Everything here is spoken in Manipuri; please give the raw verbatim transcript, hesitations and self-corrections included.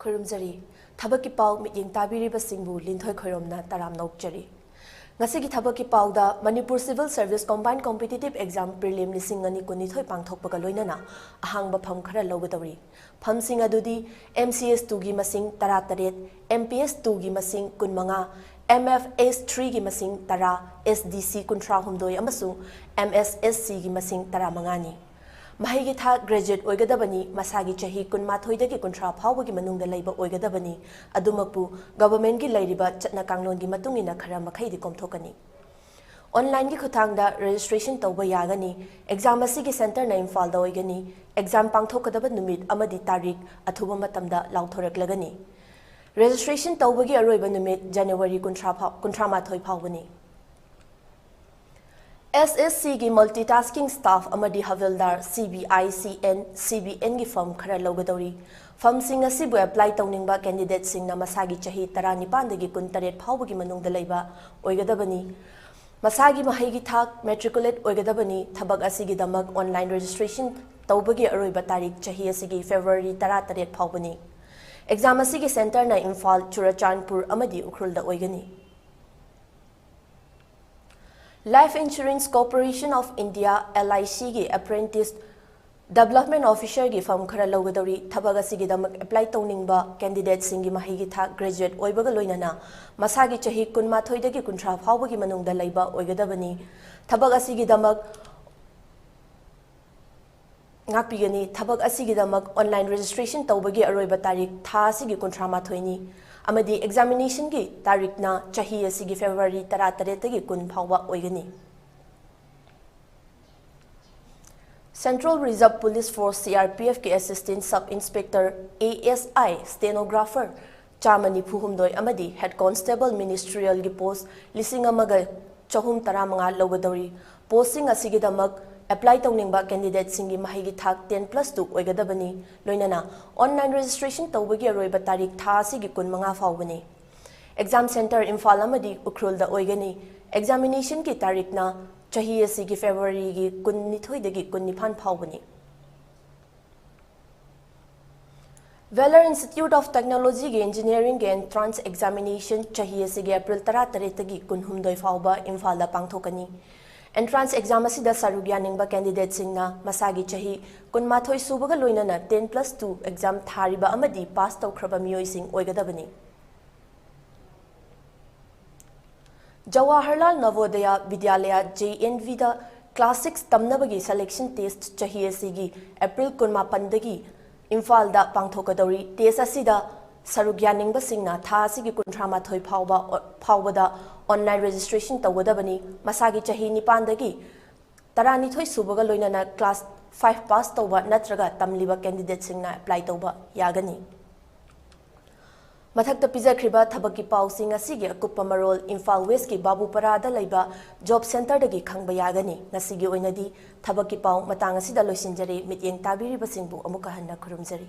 ꯈꯨꯔꯨꯝꯖꯔꯤ꯫ ꯊꯕꯛꯀꯤ ꯄꯥꯎ ꯃꯤꯠꯌꯦꯡ ꯇꯥꯕꯤꯔꯤꯕꯁꯤꯡꯕꯨ ꯂꯤꯟꯊꯣꯏ ꯈꯣꯏꯔꯣꯝꯅ ꯇꯔꯥꯝꯅ ꯑꯣꯛꯆꯔꯤ꯫ ꯉꯁꯤꯒꯤ ꯊꯕꯛꯀꯤ ꯄꯥꯎꯗ Manipur Civil Service Combined Competitive Exam Prelim ꯂꯤꯁꯤꯡ ꯑꯅꯤ ꯀꯨꯟꯅꯤꯊꯣꯏ ꯄꯥꯡꯊꯣꯛꯄꯒ ꯂꯣꯏꯅꯅ ꯑꯍꯥꯡꯕ ꯐꯝ ꯈꯔ ꯂꯧꯒꯗꯧꯔꯤ꯫ ꯐꯝꯁꯤꯡ ꯑꯗꯨꯗꯤ M C S two ꯒꯤ ꯃꯁꯤꯡ ꯇꯔꯥꯇꯔꯦꯠ, M P S two ꯒꯤ ꯃꯁꯤꯡ ꯀꯨꯟꯃꯉꯥ, M F S three ꯒꯤ ꯃꯁꯤꯡ ꯇꯔꯥ, S D C ꯀꯨꯟꯊ꯭ꯔꯥꯍꯨꯝꯗꯣꯏ ꯑꯃꯁꯨꯡ M S S C ꯒꯤ ꯃꯁꯤꯡ ꯇꯔꯥꯃꯉꯥꯅꯤ꯫ ꯃꯍꯩꯒꯤ ꯊꯥꯛ graduate ꯑꯣꯏꯒꯗꯕꯅꯤ, ꯃꯁꯥꯒꯤ ꯆꯍꯤ ꯀꯨꯟꯃꯥꯊꯣꯏꯗꯒꯤ ꯀꯨꯟꯊ꯭ꯔꯥ ꯐꯥꯎꯕꯒꯤ ꯃꯅꯨꯡꯗ ꯂꯩꯕ ꯑꯣꯏꯒꯗꯕꯅꯤ꯫ ꯑꯗꯨꯃꯛꯄꯨ government ꯀꯤ ꯂꯩꯔꯤꯕ ꯆꯠꯅ ꯀꯥꯡꯂꯣꯟꯒꯤ ꯃꯇꯨꯡ ꯏꯟꯅ ꯈꯔ ꯃꯈꯩꯗꯤ ꯀꯣꯝꯊꯣꯛꯀꯅꯤ꯫ Online ꯒꯤ ꯈꯨꯠꯊꯥꯡꯗ registration ꯇꯧꯕ ꯌꯥꯒꯅꯤ꯫ Exam ꯑꯁꯤꯒꯤ center ꯅ ꯏꯝꯐꯥꯜꯗ ꯑꯣꯏꯒꯅꯤ꯫ Exam ꯄꯥꯡꯊꯣꯛꯀꯗꯕ ꯅꯨꯃꯤꯠ ꯑꯃꯗꯤ ꯇꯥꯔꯤꯛ ꯑꯊꯨꯕ ꯃꯇꯝꯗ ꯂꯥꯎꯊꯣꯔꯛꯂꯒꯅꯤ꯫ Registration ꯇꯧꯕꯒꯤ ꯑꯔꯣꯏꯕ ꯅꯨꯃꯤꯠ January ꯀꯨꯟꯊ꯭ꯔꯥ ꯐꯥꯎ, ꯀꯨꯟꯊ꯭ꯔꯥ ꯃꯥꯊꯣꯏ ꯐꯥꯎꯕꯅꯤ꯫ S S C ꯒꯤ multitasking staff ꯑꯃꯗꯤ ꯍꯕꯤꯜꯗꯥꯔ C B I, C N, C B N ꯒꯤ ꯐꯝ ꯈꯔ ꯂꯧꯒꯗꯧꯔꯤ꯫ ꯐꯝꯁꯤꯡ ꯑꯁꯤꯕꯨ apply ꯇꯧꯅꯤꯡꯕ candidate ꯁꯤꯡꯅ ꯃꯁꯥꯒꯤ ꯆꯍꯤ ꯇꯔꯥꯅꯤꯄꯥꯟꯗꯒꯤ ꯀꯨꯟꯇꯔꯦꯠ ꯐꯥꯎꯕꯒꯤ ꯃꯅꯨꯡꯗ ꯂꯩꯕ ꯑꯣꯏꯒꯗꯕꯅꯤ꯫ ꯃꯁꯥꯒꯤ ꯃꯍꯩꯒꯤ ꯊꯥꯛ matriculate ꯑꯣꯏꯒꯗꯕꯅꯤ꯫ ꯊꯕꯛ ꯑꯁꯤꯒꯤꯗꯃꯛ online registration ꯇꯧꯕꯒꯤ ꯑꯔꯣꯏꯕ ꯇꯥꯔꯤꯛ ꯆꯍꯤ ꯑꯁꯤꯒꯤ February ꯇꯔꯥꯇꯔꯦꯠ ꯐꯥꯎꯕꯅꯤ꯫ Exam ꯑꯁꯤꯒꯤ center ꯅ ꯏꯝꯐꯥꯜ, ꯆꯨꯔꯆꯥꯟꯄꯨꯔ ꯑꯃꯗꯤ ꯎꯈ꯭ꯔꯨꯜꯗ ꯑꯣꯏꯒꯅꯤ꯫ Life Insurance Corporation of India, L I C ꯒꯤ apprentice development officer ꯒꯤ ꯐꯝ ꯈꯔ ꯂꯧꯒꯗꯧꯔꯤ꯫ ꯊꯕꯛ ꯑꯁꯤꯒꯤꯗꯃꯛ apply ꯇꯧꯅꯤꯡꯕ candidate ꯁꯤꯡꯒꯤ ꯃꯍꯩꯒꯤ ꯊꯥꯛ graduate ꯑꯣꯏꯕꯒ ꯂꯣꯏꯅꯅ ꯃꯁꯥꯒꯤ ꯆꯍꯤ ꯀꯨꯟꯃꯥꯊꯣꯏꯗꯒꯤ ꯀꯨꯟꯊ꯭ꯔꯥ ꯐꯥꯎꯕꯒꯤ ꯃꯅꯨꯡꯗ ꯂꯩꯕ ꯑꯣꯏꯒꯗꯕꯅꯤ꯫ ꯊꯕꯛ ꯑꯁꯤꯒꯤꯗꯃꯛ ꯉꯥꯛꯄꯤꯒꯅꯤ꯫ ꯊꯕꯛ ꯑꯁꯤꯒꯤꯗꯃꯛ online registration ꯇꯧꯕꯒꯤ ꯑꯔꯣꯏꯕ ꯇꯥꯔꯤꯛ ꯊꯥ ꯑꯁꯤꯒꯤ ꯀꯨꯟꯊ꯭ꯔꯥ ꯃꯥꯊꯣꯏꯅꯤ ꯑꯃꯗꯤ examination ꯒꯤ ꯇꯥꯔꯤꯛꯅ ꯆꯍꯤ ꯑꯁꯤꯒꯤ February ꯇꯔꯥꯇꯔꯦꯠꯇꯒꯤ ꯀꯨꯟ ꯐꯥꯎꯕ ꯑꯣꯏꯒꯅꯤ꯫ Central Reserve Police Force, C R P F ꯀꯤ Assistant Sub Inspector, A S I, Stenographer, ꯆꯥꯝꯃ ꯅꯤꯐꯨ ꯍꯨꯝꯗꯣꯏ ꯑꯃꯗꯤ Head Constable Ministerial ꯒꯤ post ꯂꯤꯁꯤꯡ ꯑꯃꯒ ꯆꯍꯨꯝ ꯇꯔꯥꯃꯉꯥ ꯂꯧꯒꯗꯧꯔꯤ꯫ Post ꯁꯤꯡ ꯑꯁꯤꯒꯤꯗꯃꯛ apply ꯇꯧꯅꯤꯡꯕ candidate ꯁꯤꯡꯒꯤ ꯃꯍꯩꯒꯤ ꯊꯥꯛ ten plus two ꯑꯣꯏꯒꯗꯕꯅꯤ꯫ ꯂꯣꯏꯅꯅ online registration ꯇꯧꯕꯒꯤ ꯑꯔꯣꯏꯕ ꯇꯥꯔꯤꯛ ꯊꯥ ꯑꯁꯤꯒꯤ ꯀꯨꯟꯃꯉꯥ ꯐꯥꯎꯕꯅꯤ꯫ Exam center ꯏꯝꯐꯥꯜ ꯑꯃꯗꯤ ꯎꯈ꯭ꯔꯨꯜꯗ ꯑꯣꯏꯒꯅꯤ꯫ Examination ꯒꯤ ꯇꯥꯔꯤꯛꯅ ꯆꯍꯤ ꯑꯁꯤꯒꯤ February ꯒꯤ ꯀꯨꯟꯅꯤꯊꯣꯏꯗꯒꯤ ꯀꯨꯟꯅꯤꯄꯥꯟ ꯐꯥꯎꯕꯅꯤ꯫ Vellore Institute of Technology ꯒꯤ Engineering ꯒꯤ Entrance Examination ꯆꯍꯤ ꯑꯁꯤꯒꯤ April ꯇꯔꯥꯇꯔꯦꯠꯇꯒꯤ ꯀꯨꯟꯍꯨꯝꯗꯣꯏ ꯐꯥꯎꯕ ꯏꯝꯐꯥꯜꯗ ꯄꯥꯡꯊꯣꯛꯀꯅꯤ꯫ Entrance Exam ꯑꯁꯤꯗ ꯁꯔꯨꯛ ꯌꯥꯅꯤꯡꯕ candidateꯁꯤꯡꯅ ꯃꯁꯥꯒꯤ ꯆꯍꯤ ꯀꯨꯟꯃꯥꯊꯣꯏ ꯁꯨꯕꯒ ꯂꯣꯏꯅꯅ ten plus two exam ꯊꯥꯔꯤꯕ ꯑꯃꯗꯤ pass ꯇꯧꯈ꯭ꯔꯕ ꯃꯤꯑꯣꯏꯁꯤꯡ ꯑꯣꯏꯒꯗꯕꯅꯤ꯫ ꯖꯋꯥꯍꯔꯂꯥꯜ ꯅꯚꯣꯗꯌ ꯕꯤꯗ꯭ꯌꯥꯂꯌ, JNVꯗ class six ꯇꯝꯅꯕꯒꯤ selection test ꯆꯍꯤ ꯑꯁꯤꯒꯤ April ꯀꯨꯟꯃꯥꯄꯟꯗꯒꯤ ꯏꯝꯐꯥꯜꯗ ꯄꯥꯡꯊꯣꯛꯀꯗꯧꯔꯤ꯫ Test ꯑꯁꯤꯗ ꯁꯔꯨꯛ ꯌꯥꯅꯤꯡꯕꯁꯤꯡꯅ ꯊꯥ ꯑꯁꯤꯒꯤ ꯀꯨꯟꯊ꯭ꯔꯥ ꯃꯥꯊꯣꯏ ꯐꯥꯎꯕ, ꯐꯥꯎꯕꯗ online registration ꯇꯧꯒꯗꯕꯅꯤ꯫ ꯃꯁꯥꯒꯤ ꯆꯍꯤ ꯅꯤꯄꯥꯟꯗꯒꯤ ꯇꯔꯥꯅꯤꯊꯣꯏ ꯁꯨꯕꯒ ꯂꯣꯏꯅꯅ class five pass ꯇꯧꯕ ꯅꯠꯇ꯭ꯔꯒ ꯇꯝꯂꯤꯕ candidateꯁꯤꯡꯅ apply ꯇꯧꯕ ꯌꯥꯒꯅꯤ꯫ ꯃꯊꯛꯇ ꯄꯤꯖꯈ꯭ꯔꯤꯕ ꯊꯕꯛꯀꯤ ꯄꯥꯎꯁꯤꯡ ꯑꯁꯤꯒꯤ ꯑꯀꯨꯞꯄ ꯃꯔꯣꯜ ꯏꯝꯐꯥꯜ Westꯀꯤ ꯕꯥꯕꯨꯄꯔꯥꯗ ꯂꯩꯕ job centreꯗꯒꯤ ꯈꯪꯕ ꯌꯥꯒꯅꯤ꯫ ꯉꯁꯤꯒꯤ ꯑꯣꯏꯅꯗꯤ ꯊꯕꯛꯀꯤ ꯄꯥꯎ ꯃꯇꯥꯡ ꯑꯁꯤꯗ ꯂꯣꯏꯁꯤꯟꯖꯔꯦ꯫ ꯃꯤꯠꯌꯦꯡ ꯇꯥꯕꯤꯔꯤꯕꯁꯤꯡꯕꯨ ꯑꯃꯨꯛꯀ ꯍꯟꯅ ꯈꯨꯔꯨꯝꯖꯔꯤ꯫